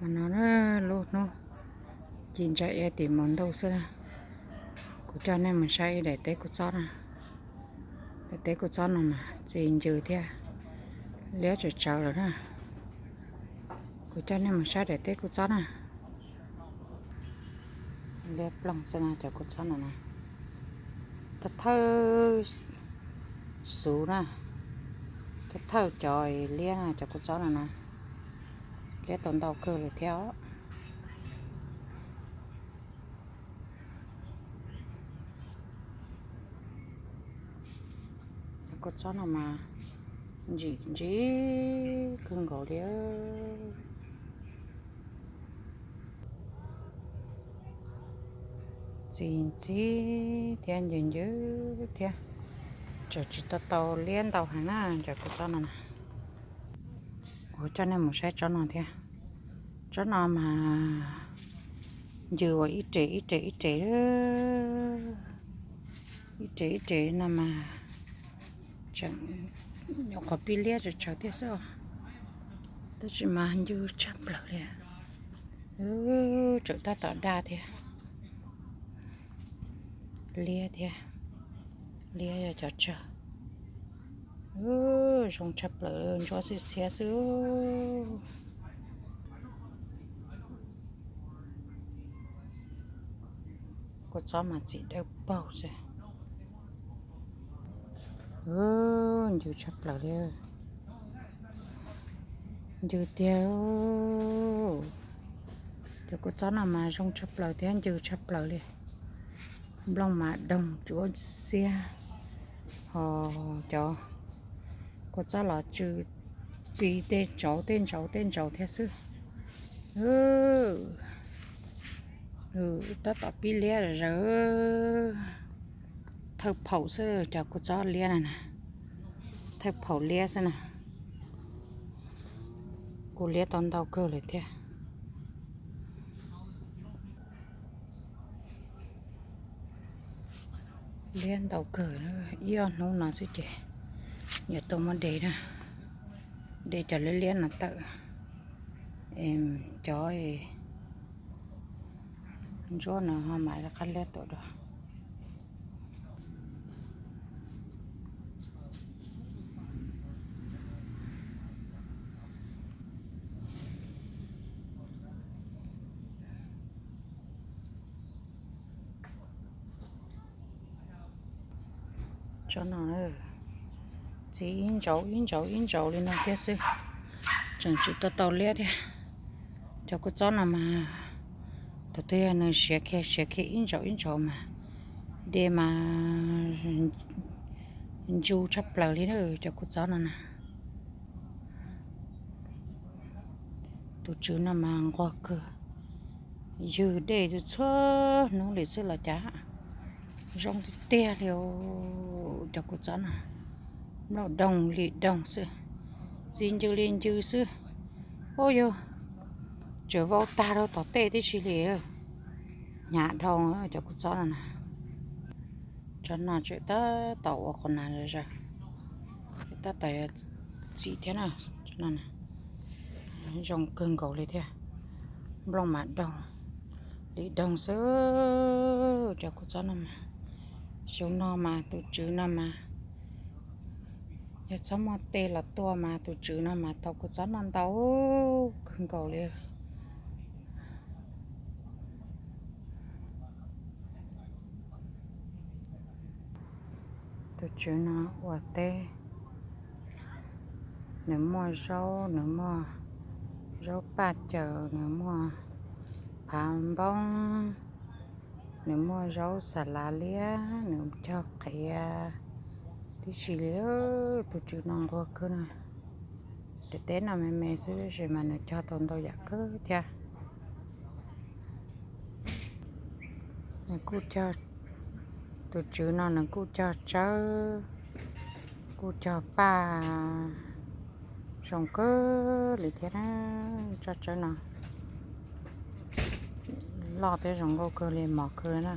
Mas no na, lub hnub ci ntsa iab tim maum ntuj xwb na, kuv coj nej mus saib ib daim teb kua txob na. Daim teb kua txob no mas txi ncw thiab liab tsawv tsawv lawm na. Kuv coj nej mus saib daim teb kua txob na. Liab ploog xwb na cov kua txob no na. Thawj thawj xuv na, thawj thawj cov liab na cov kua txob no na. Liab tau ntau kawg lawm thiab os. Kua txob no mas ntsim ntsim kawg nkaus li. Txi ntxib thiab ncw ncw thiab, tseem tsis tau tau liab ntau heev na cov kua txob no na. Kuv coj nej mus saib tsob no thiab. Tsob no mas ncw ua ib res ib res ib res, ib res ib res no mas tseem nyuam qhuav pib liab tsawv tsawv thiab xwb os. Tab sis mas ncw tshaj plaws li. Tseem tab tom daj thiab. Liab thiab, liab yog cov tsawg. Zoo tshaj plaws, ntsuab xiab xiab xwb. Kua txob mas txim dawb paug xwb. Ncw tshaj plaws li. Ncw tiag. Cov kua txob no mas zoo tshaj plaws thiab ncw tshaj plaws li. Nplooj mas doog tsuav xiab, ho cov kua txob los tsw txi tej ntsaud tej ntsaud tej ntsaud thiab xwb. Tab tom pib liab zawv. Thawj phaum xwb cov kua txob liab no na. Thawj phaum liab xwb na. Kuj liab tau ntau kawg lawm thiab. Liab ntau kawg, ib ob hnub no xwb ces yuav tau muab de na. De cov liab liab no tawm. Cov ntsuab no ho mam rov qab liab tau dua. Tsob no txi ib ntsaus ib ntsaus ib ntsaus li no thiab xwb, tseem tsis tau tau liab thiab. Cov kua txob no mas thaum twg yog nws siav kiag siav kiag ib ntsaus ib ntsaus mas de mas ntsu tshaj plaws li na cov kua txob no na. Tus tswv no mas nquag kawg, ywg dej txhua hnub li xwb los cas zoo tiag tiag li. Cov kua txob no nplooj doog li doog xwb, txi ncw li ncw xwb. Ub yug, tseem vau tag rau tom tej tib si li. Hnyav dhau cov kua txob no na. Tsob no tseem tab tom ua qhov na zog, tab tom yuav txi thiab na. Tsob no zoo kawg nkaus li thiab. Nplooj mas doog li doog xwb. Cov kua txob no mas, xyoo no mas tus tswv no mas yog txhob muaj tej los tuaj mas tus tswv no mas tau kua txob no ntau kawg nkaus li. Tus tswv no ua teb, nws muaj zaub, nws muaj zaub paj caws, nws muaj phav npoob, nws muaj zaub xas lav liab, nws cog qhiav tib si li. Tus tswv no nquag kawg na. Daim teb no me me xwb tab sis mas nws cog tau ntau yam kawg thiab. Nws kuj cog, tus tswv no nws kuj cog tsawb, kuj cog paj zoo kawg li thiab na. Tsob tsawb no loj thiab zoo nkauj kawg li, mos kawg na.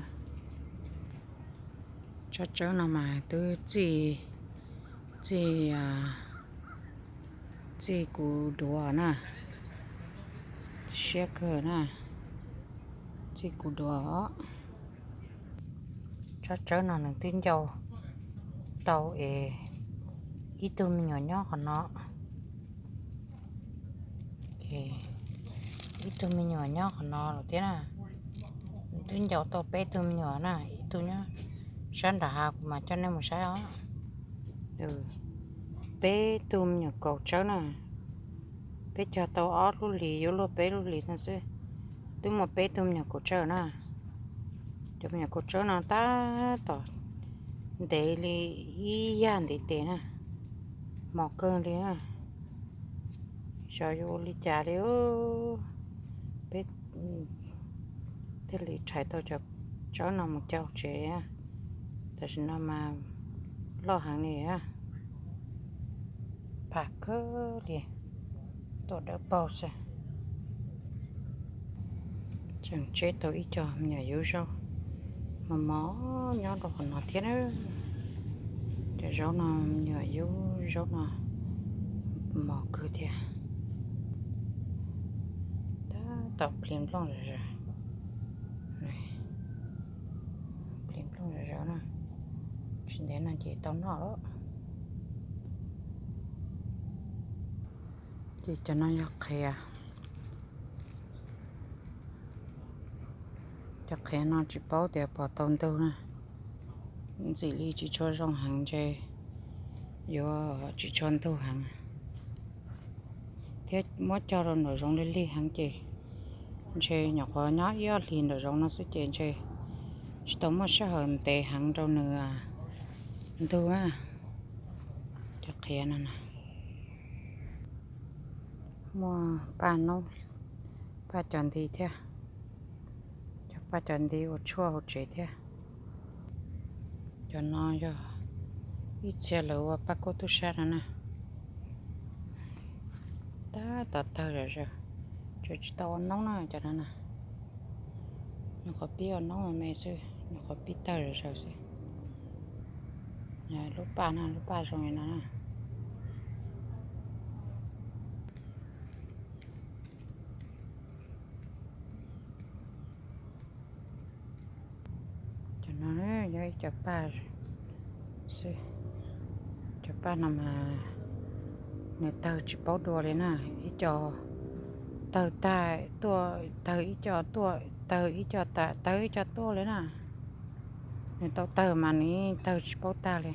Tsob tsawb no mas twb txij, txij, txij kuv duav na, tab sis Siab kawg na, txij kuv dua. Tsob tsawb no nws twb ncau tau es ib tug me nyuam nyob qhov no, ib tug me nyuam nyob qhov no lawm thiab na. Nws twb ncau tau peb tug me nyuam na, ib tug nyob sab nram hav, kuv mam coj nej mus saib os. Peb tug me nyuam kaus tsawb na, peb cog tau ob lub hlis yuav luag peb lub hlis no xwb, twb muaj peb tug me nyuam kaus tsawb na. Cov me nyuam kaus tsawb no tab tom ntev li ib yam ntev tes na, mos kawg li na. Xyov yuav ua li cas li, peb thiaj li rhais tau cov tsawb no mus cog tsev. Tam sim no mas loj heev li, pham kawg li, tuaj dawb paug xwb. Tseem tseb tau ib co me nyuam yub zaub mos mos nyob rau qhov no thiab na. Cov zaub no, me nyuam yub zaub no mos kawg thiab. Tab tom plig nplooj zom zaws, plig nplooj zom zaws na, tsis ntev no ces tau noj lawm. Ces cov no yog qhiav. Cov qhiav no tsis paub tias puas tau ntug na, ntxim li tsis tshua zoo heev ntshe yuav tsis tshua ntug heev. Thiab muab cog rau nraum zoov lig lig heev ces ntshe nyuam qhuav nyob ib ob hlis nraum zoov no xwb ces ntshe tsis tau muaj sij hawm ntev heev rau nws ntug na. Cov qhiav no na, muaj paj noob, paj cov nti thiab, cov paj cov nti ua tshuaj hauv tsev thiab. Cov no yog ib txhia lawv ua paj kub tub sab no na. Tab tom tawg zom zaws, tseem tsis tau ua noob na cov no na. Nyuam qhuav pib ua noob me me xwb, nyuam qhuav pib tawg zom zaws xwb. Lub paj no, lub paj zoo li no na. Cov no yog ib co paj xwb. Cov paj no mas nws tawg tsis paub dua li na, ib co tawg tag tuaj, tawg ib co tuaj, tawg ib co tag, tawg ib co tuaj li na. Nws tau tawg mas nws tawg tsis paub tag li.